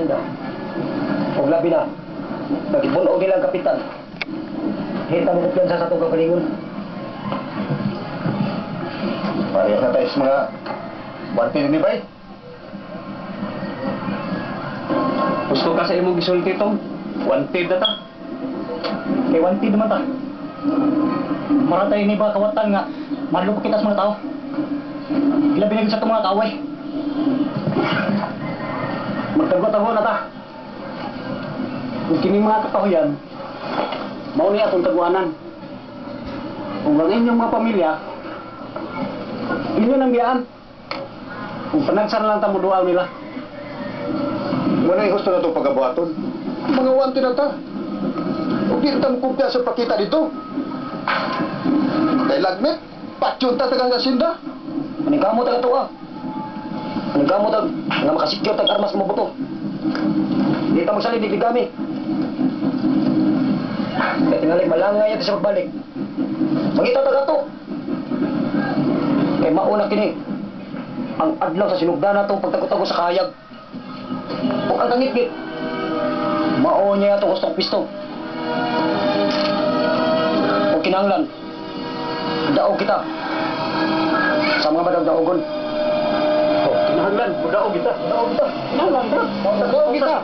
asyenda. Ug labi na, nagibun-og nila ang kapitan. Hita mo kumpiyansa sa atong kagalingon. Parehas na tayo sa mga wanted ni Bay. Gusto ka sa imong gisulti, Tom. Wanted na ta. Kay wanted naman ta. Mura tayo ni ba kawatan nga madlok kita sa mga tao. Ilabi na gyud sa atong mga kaaway. Magtago-tago na ta. Kung kining mga kakahuyan, mao ni atong taguanan. Kung ang inyong mga pamilya, inyo nang biyaan. Kung panagsan lang ta modual nila. Wala yung gusto na itong pagabuhaton. Mga wanted na ta. Ug di ta mo sa pakita dito. Kay lagmit, patyon ta tagang asinda. Maningkamo ta kato ah. Maningkamo ta nga makasecure tag armas mo buto. Di ta magsalig kami. Kaya tingali malangay ito sa pagbalik. Mangita ta kato. Kay mauna kini ang adlaw sa sinugdan natong pagtago-tago sa kahayag. Ug ang kangitngit, mao niya ato gustong pisto. Ug kinahanglan daog kita sa mga madagdaogon. Oh, kinahanglan, mudaog kita. Daog kita. Kinahanglan, bro. Daog kita.